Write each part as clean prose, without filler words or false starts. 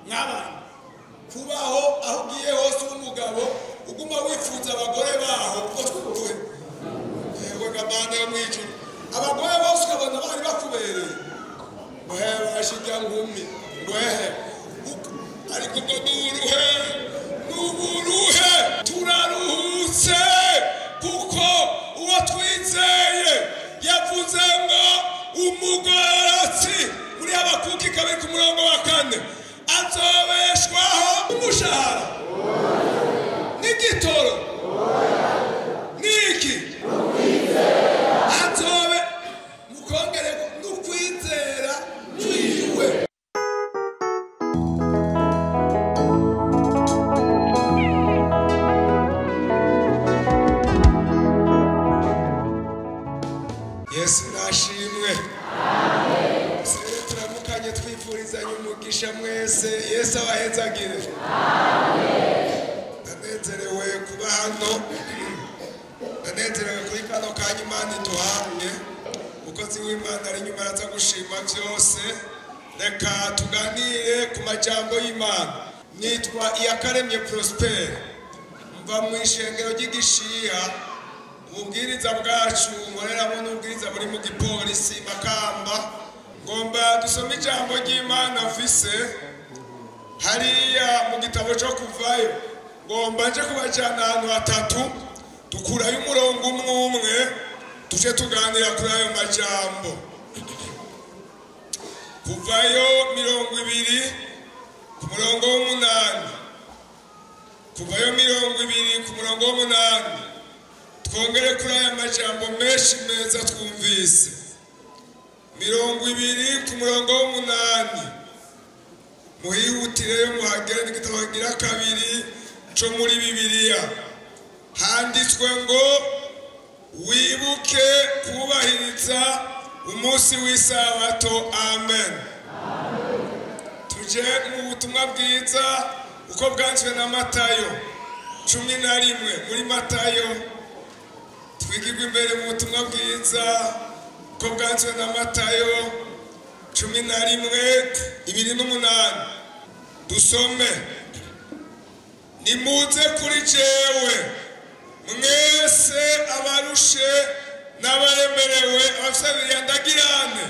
Mwabana kubaho aho ugiye hose uri umugabo uguma wifuza abagore baho kuko yewe gamana yo mwijuru abagore bose ukabona bari bakubereye ngo bashijya nkumi ngo ariko ngo nuruhe nuburuhe turaruhutse kuko uwo twizeye yavuze ngo umugororotsi muri Habakuki kabiri ku murongo wa 4 azobeshwaho umushahara n'igitoro niki azobe mukongere n'ukwizera kwiwe. Yesu nashimwe. Amen. Turamukanye twifurizanye umugisha mwese. Yesu abahezagire. Amen. Ndanezerewe kuba hano. Ndanezerewe kuri kano kanya Imana iduhaye. Umukozi w'Imana ari inyuma araza gushima byose. Reka tuganire ku majambo y'Imana. Nitwa Iyakaremye Prosper. Mva mu ishengero ry'Igishiha. Ububwiriza bwacu nkoreramo n'ubwiriza buri mu gipolisi Makamba. Ngomba dusome ijambo ry'Imana mfise hariya mu gitabo cyo kuvayo. Ngomba nje kubajyana ahantu hatatu dukurayo umurongo umwe umwe tuje tuganira kuri ayo majambo. Kuvayo 20 ku murongo w'8. Kuvayo 20 ku murongo w'8. Twongere kuri aya majambo menshi meza twumvise. 20 ku murongo w'8. Muhihutire muhagere n'igitabo kigira kabiri cyo muri Bibiliya. Handitswe ngo wibuke kubahiriza umunsi w'isabato. Amen. Tuje mu butumwa bwiza uko bwanditswe na Matayo 11. Muri Matayo twigirwa imbere mu butumwa bwiza uko bwanditswe na Matayo 11:28. Dusome. Nimuze kuri jewe mwese abarushe n'abaremerewe abafite ndagirane.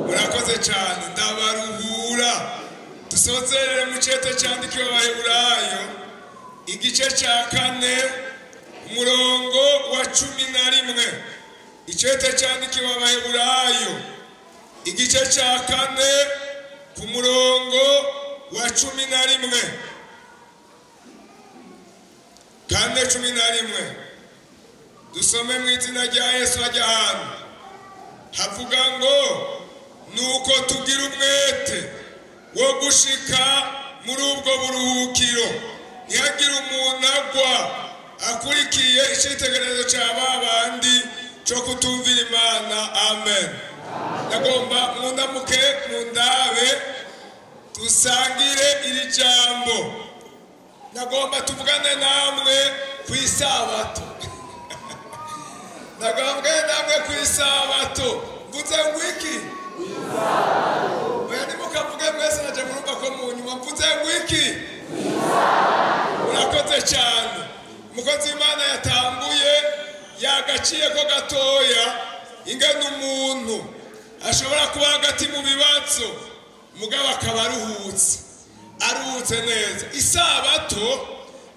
Murakoze cyane, ndabaruhura. Dusozerere mu cete cyandikiwe Abaheburayo igice cya 4 umurongo wa 11. Icete cyandikiwe Abaheburayo igice cya 4 ku murongo wa 11. 4:11. Dusome mu izina rya Yesu ajya ahantu havuga ngo nuko tugira umwete wo gushika muri ubwo buruhukiro, ntihagire umuntu agwa akurikiye icyitegererezo cya babandi cyo kutumvira Imana. Amen. Ndagomba mundamuke mundabe dusangire iri jambo. Nagomba tuvugane namwe ku isabato. Nagomba namwe ku isabato. Mvuze ngo iki? Oya nimukavuge mwese naje murumva ko mu nyuma. Mvuze ngo iki? Murakoze cyane. Umukozi w'Imana yatanguye yagaciye ko gatoya ingana umuntu ashobora kuba hagati mu bibazo mugabo akaba aruhutse. Aruhutse neza. Isabato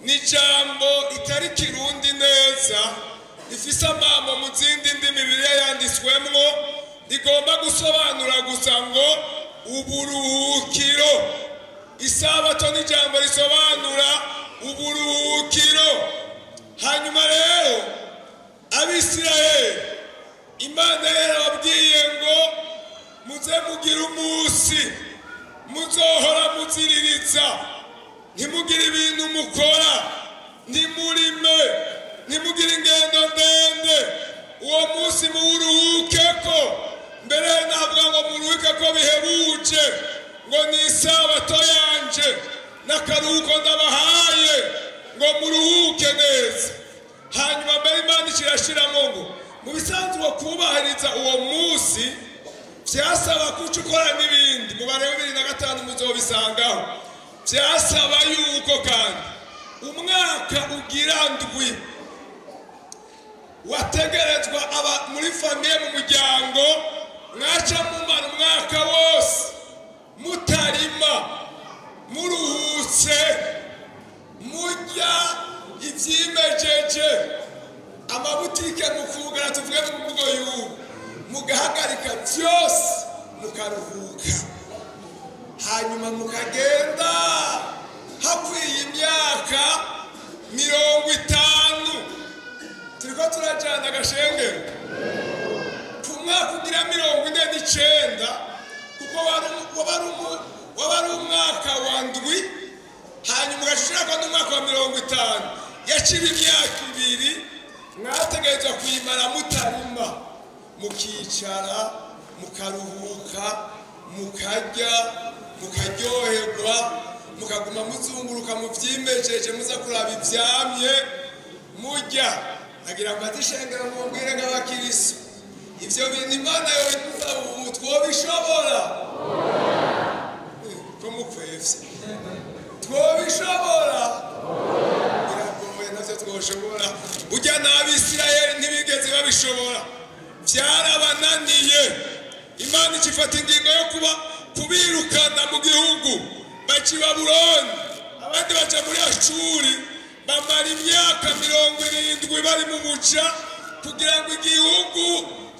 ni ijambo itari kirundi neza, rifise amamo mu zindi ndimi Bibiliya yanditswemwo, rigomba gusobanura gusa ngo uburuhukiro. Isabato ni ijambo risobanura uburuhukiro. Hanyuma rero Abisirayeli Imana yarababwiye ngo muze mugire umunsi muzohora muziririza, ntimugire ibintu mukora, ntimurime, ntimugire ingendo ndende, uwo munsi muwuruhukeko. Mbere navuga ngo muruhuke ko bihebuje, ngo ni isabato yanje n'akaruhuko ndabahaye ngo muruhuke neza. Hanyuma mbere Imana ikirashiramo ngo mu bisanzwe kubahiriza uwo munsi Byasaba kuca ukora n'ibindi, mubare wa 25 muzobisangaho. Byasaba yuko kandi umwaka ugira ndwi wategerezwa aba muri famille, mu muryango, mwaca mumara umwaka wose mutarima, muruhutse, murya ivyimejeje, amabutike mukugara, tuvuge mu mvugo y'ubu, mugahagarika byose mukaruhuka, hanyuma mukagenda hakwiye imyaka 50. Turiko turajana agashengero ku mwaka ugira 49, kuko waba ari umwaka wa ndwi, hanyuma ugashirako n'umwaka wa 50, yaciba imyaka 2 mwategerezwa kuyimara mutarima, mukicara, mukaruhuka, mukarya, mukaryoherwa, mukaguma muzunguruka mu vyimejeje, muza kuraba ivyamye murya. Agira ngo atishengera mumbwire nk'abakirisu, ivyo bintu Imana yobidusaba ubu twobishobora? Ko mukwevye, twobishobora? Biragoye, navyo twoshobora. Burya n'Abisirayeli ntibigeze babishobora, vyarabananiye. Imana ikifata ingingo yo kuba kubirukana mu gihugu, baca i Babuloni, abandi baca muri Ashuri, bamara imyaka 70 bari mu buja, kugira ngo igihugu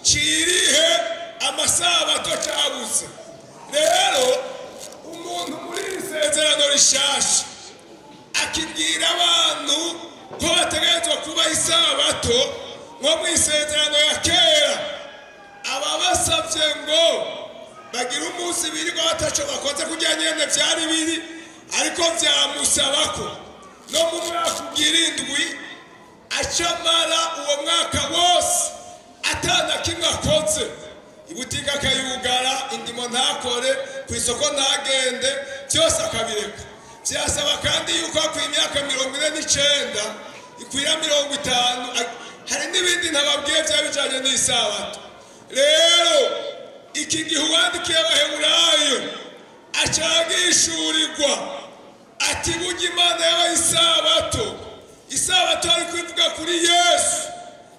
cirihe amasabato cabuze. Rero umuntu muri iri sezerano rishasha akibwira abantu ko bategerezwa kuba isabato nko mu isezerano ya kera, aba basavye ngo bagira umunsi birirwa bataco bakoze, kurya nyene vyari biri, ariko vyamusaba ko no mu mwaka ugira indwi acamara uwo mwaka wose atana kimwe akoze, ibutike akayugara, indimo ntakore, ku isoko ntagende, byose akabireka. Vyasaba kandi yuko akwiye imyaka 49 ikwira 50. Hari n'ibindi ntababwiye byaba bijanye n'isabato. Rero iki gihe uwandikiye Abaheburayo acagishurirwa ati burya Imana yabaye isabato, isabato ari kwivuga kuri Yesu.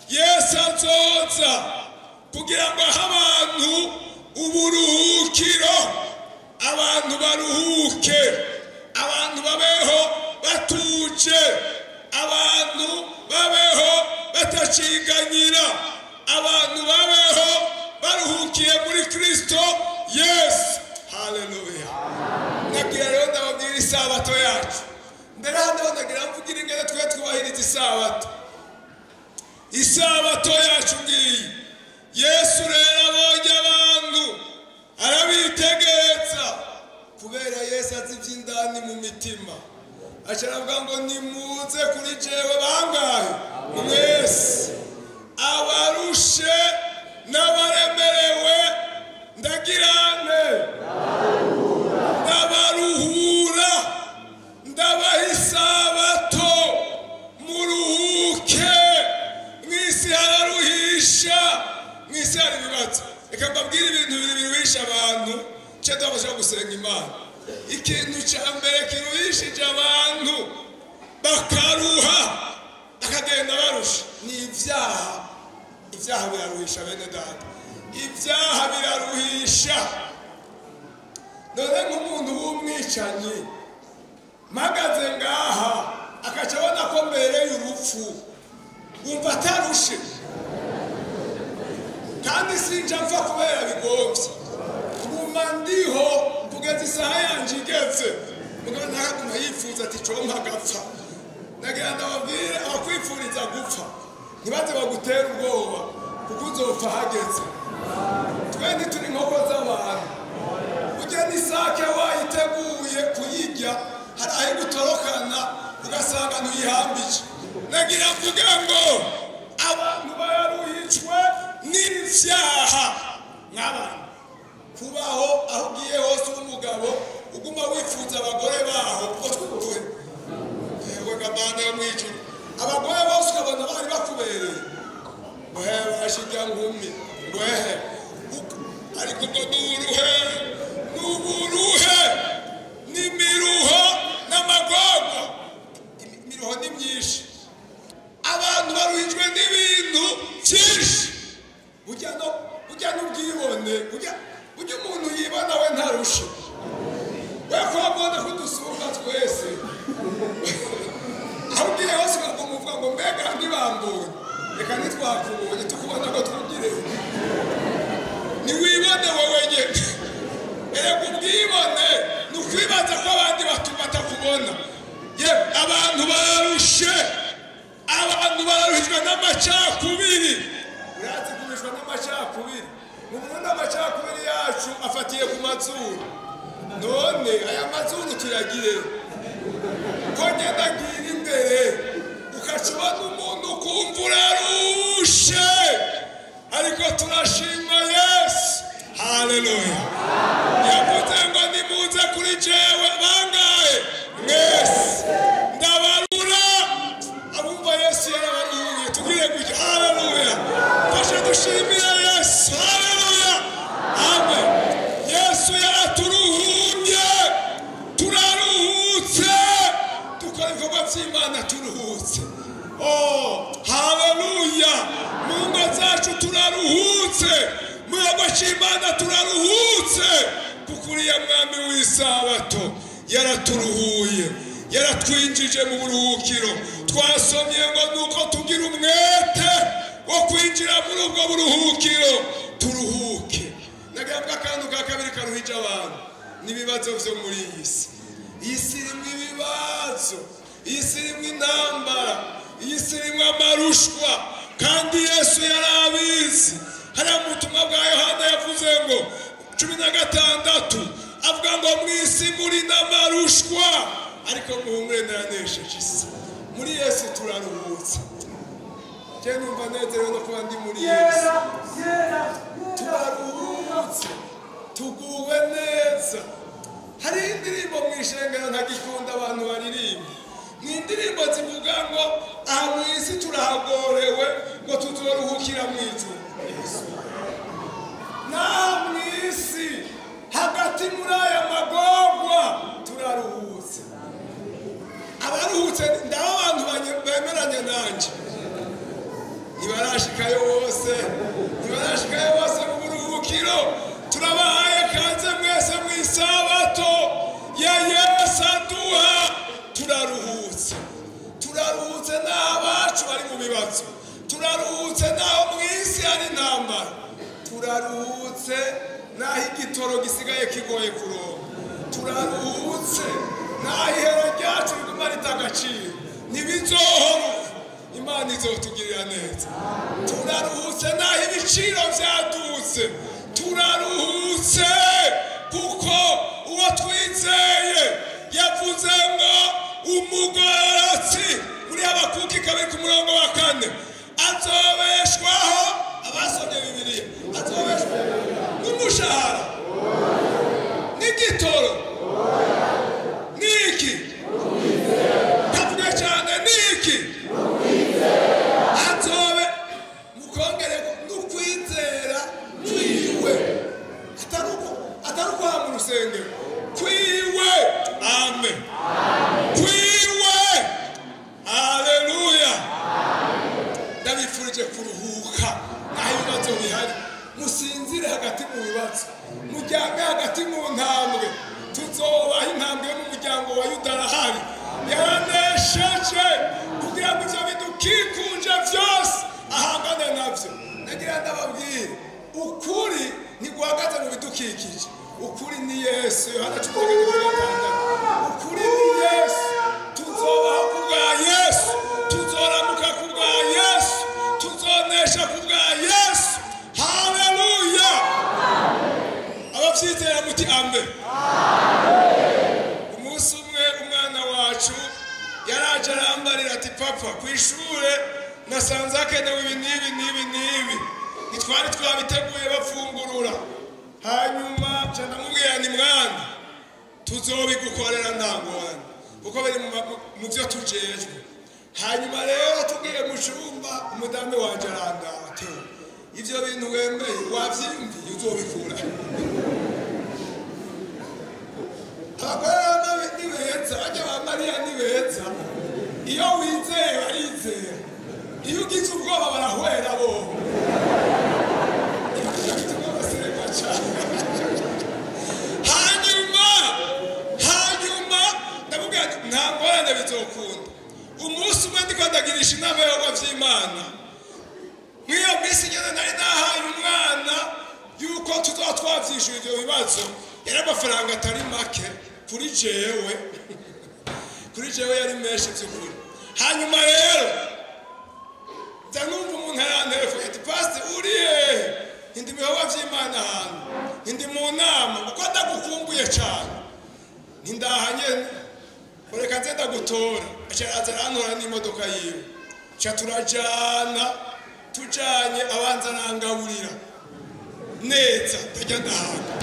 Yesu azoza kugira ngo ahe abantu uburuhukiro, abantu baruhuke, abantu babeho batuje, abantu babeho bataciganyira, abantu babeho baruhukiye muri Kristo Yesu. Haleluya. Nagira rero ndababwira isabato yacu. Mbere hano ndagira mvugira ingene twe twubahiriza isabato. Isabato yacu ngiyi. Yesu rero abonye abantu arabitegereza, kubera Yesu azi ivy'indani mu mitima. Aca aravuga ngo nimuze kuri jewe bangahe mwese abarushe n'abaremerewe, ndagirane ndabaruhura, ndabaha isabato muruhuke. Mw'isi hararuhisha, mw'isi hari ibibazo. Reka mbabwire ibintu bibiri biruhisha abantu ce tubafasha gusenga Imana. Ikintu ca mbere kiruhishije abantu bakaruha bakagenda barusha ni ivyaha. Ivyaha biraruhisha bene data, ivyaha biraruhisha. None nk'umuntu w'umwicanyi mpagaze ngaha akaca abona ko mbereye urupfu, wumva atarushe? Kandi sinja mpfa kubera bigomvye, nguma ndiho kugeza isaha yanje igeze. Mugabo ntakaguma yifuza ati compa agapfa. Nagira ndababwire abakwifuriza gupfa ntibaze bagutera ubwoba, kuko uzopfa hageze. Twe ntituri inkoko z'abantu. Urya n'isake wayiteguye kuyirya, hari aho igutorokana ugasanga ntuyihambije. Nagira mvuge ngo abantu baruhijwe n'ivyaha. Nk'abantu kubaho aho ugiye hose uri umugabo uguma wifuza abagore baho, kuko twuwe yewe gamana yo mwijuru, abagore bose ukabona bari bakubereye, ngo hehe bashirya nkumi, ngo hehe Ariko ubwo n'uburuhe, n'uburuhe, n'imiruho n'amagorwa. Imiruho ni myinshi, abantu baruhijwe n'ibintu byinshi. Burya n'ubwibone, burya umuntu yibona we ntarushe. We ko mbona ko dusumba twese, aho ugiye hose ukavuga ngo mbega ntibambonye, reka ntitwakubonye, tukubona ko twugire. Ntiwibone wowe nyine. Erega ubwibone ni ukwibaza ko abandi batakubona. Yewe, abantu bararushe, abantu bararuhijwe n'amacakubiri. Urazi kurishwa n'amacakubiri? Mu Burundi amacakubiri yacu afatiye ku mazuru. None aya mazuru tuyagire ko ngenda ngira imbere, ukaca ubona umuntu ukumva urarushe. Ariko turashima Yesu, haleluya. Yavuze ngo nimuze kuri jewe bangahe mwese, ndabarura. Abumva Yesu yarabaruhuye, tugire gutya, haleluya. Fashe dushimire Yesu, haleluya, amen. Yesu yaraturuhuye, turaruhutse, dukora ibikorwa by'Imana turuhutse. Oh, haleluya. Mu ngo zacu turaruhutse, mu gikorwa cy'Imana turaruhutse, kuko uriya mwami w'isabato yaraturuhuye, yaratwinjije mu buruhukiro. Twasomye ngo nuko tugira umwete wo kwinjira muri ubwo buruhukiro, turuhuke. Nagira ngo akantu ka kabiri karuhije abantu n'ibibazo byo muri iyi si. Iyi si irimo ibibazo, iyi si irimo intambara, iyi si irimo amarushwa, kandi Yesu yarabizi. Hariya mu butumwa bwa Yohana yavuze ngo 16, avuga ngo mu isi muri n'amarushwa, ariko muhumure naranesheje isi. Muri Yesu turaruhutse. Je numva nezerewe no kuba ndi muri Yesu. Turaruhutse, tuguwe neza. Hari indirimbo mu ishengero ntagikunda abantu baririmba, ni indirimbo zivuga ngo aha mu isi turahagorewe, ngo tuzoruhukira mu ijuru. Naho mu isi hagati muri aya magorwa turaruhutse. Abaruhutse ndabo abantu bemeranya nanje, ntibarashikayo bose, ntibarashikayo bose mu buruhukiro. Turabahaye kaze mwese mu isabato ya Yesu aduha. Turaruhutse, turaruhutse n'abacu bari mu bibazo, turaruhutse n'aho mu isi hari intambara, turaruhutse n'aho igitoro gisigaye kigoye kuronka, turaruhutse n'aho ihera ryacu riguma rita agaciro. Ntibizohora, Imana izotugirira neza. Turaruhutse n'aho ibiciro byadutse, turaruhutse kuko uwo twizeye yavuze ngo umugororotsi muri Habakuki 2 ku murongo wa 4 azobeshwaho. Abasomye Bibiliya, azobeshwaho n'umushahara n'igitoro n'iki, kavuge cyane n'iki, azobe mukongere n'ukwizera kwiwe, atari uko mu rusengero kwiwe. Amen, kwiwe, haleluya. Ndabifurije kuruhuka naho ibibazo bihari, musinzire hagati mu bibazo, mujyame hagati mu ntambwe. Tuzobaha intambwe yo mu muryango wa Yuda arahari, yaranesheje kugira ngo ivyo bidukikuje vyose ahangane navyo. Nagira ndababwire ukuri ntiguhagaze mu bidukikije, ukuri ni Yesu. Yohana 16. Ukuri ni Yesu. Tuzobaho ku bwa Yesu, tuzoramuka ku bwa Yesu, tuzonesha ku bwa Yesu. Haleluya. Abavyizera muti amen. Umunsi umwe umwana wacu yaraje arambarira ati papa, ku ishure nasanze hakenewe ibi n'ibi n'ibi n'ibi, ntitwari twabiteguye bafungurura. Hanyuma nca ndamubwira ni mwana, tuzobigukorera nta ngorane, kuko biri mu byo tujejwe. Hanyuma rero tugiye mu cumba, umudamu wanje arandaba ati Ivyo bintu wemeye wavyiyumviye uzobikura. Abagore ni beza, bajya ba Mariya ni beza. Iyo wizeye barizera, iyo ugize ubwoba barahwera bo. Hanyuma ndamubwira nta ngorane bizokunda. Umunsi umwe ndiko ndagirisha inama y'abakozi vy'Imana, mw'iyo minsi nyene nari nahaye umwana yuko tuzoba twavyishuye ivyo bibazo, yari amafaranga atari make kuri jewe, kuri jewe yari menshi vy'ukuri. Hanyuma rero nza numva umuntu arantelefone ati pastor uri hehe? Ndi mu bikorwa vy'Imana ahantu, ndi mu nama kuko ndagukumbuye cane, ntindaha nyene, reka nze ndagutora. Aca araza arantora n'imodoka yiwe, ca turajana, tujanye abanza arangaburira neza, ndarya ndahaga.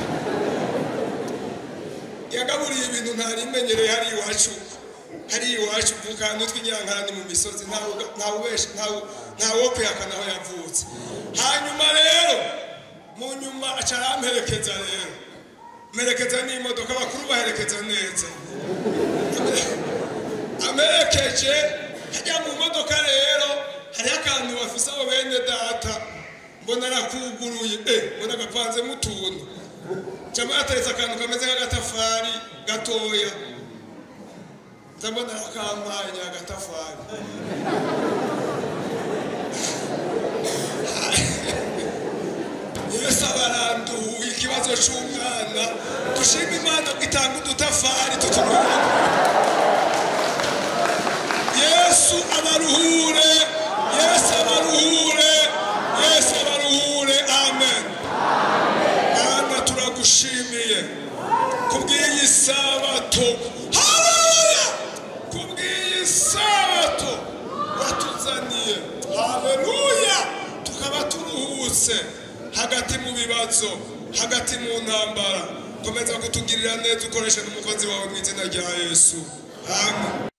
Yagaburiye ibintu ntarimenyereye hari iwacu, hari iwacu mvuka nutwe Inyankara ni mu misozi, ntawo kwihakana aho yavutse. Hanyuma rero mu nyuma aca aramperekeza rero, merekeza n'imodoka, abakuru baherekeza neza. Amerekeje hajya mu modoka rero hariho akantu bafise abo bene data, mbona arakuguruye, mbona gapanzemo utuntu, cyangwa yateretse akantu kameze nk'agatafari gatoya, ndabona arakampaye agatafari. Yesu abaranduye ikibazo c'umwana, dushima Imana itanga udutafari tuturuhure. Yesu abaruhure, Yesu abaruhure, Yesu abaruhure. Amen. Mana turagushimiye kubw'iyi sabato, haleluya, kubw'iyi sabato watuzaniye, haleluya, tukaba turuhutse hagati mu bibazo, hagati mu ntambara. Komeza kutugirira neza ukoreshe n'umukozi wawe mu izina rya Yesu. Amen.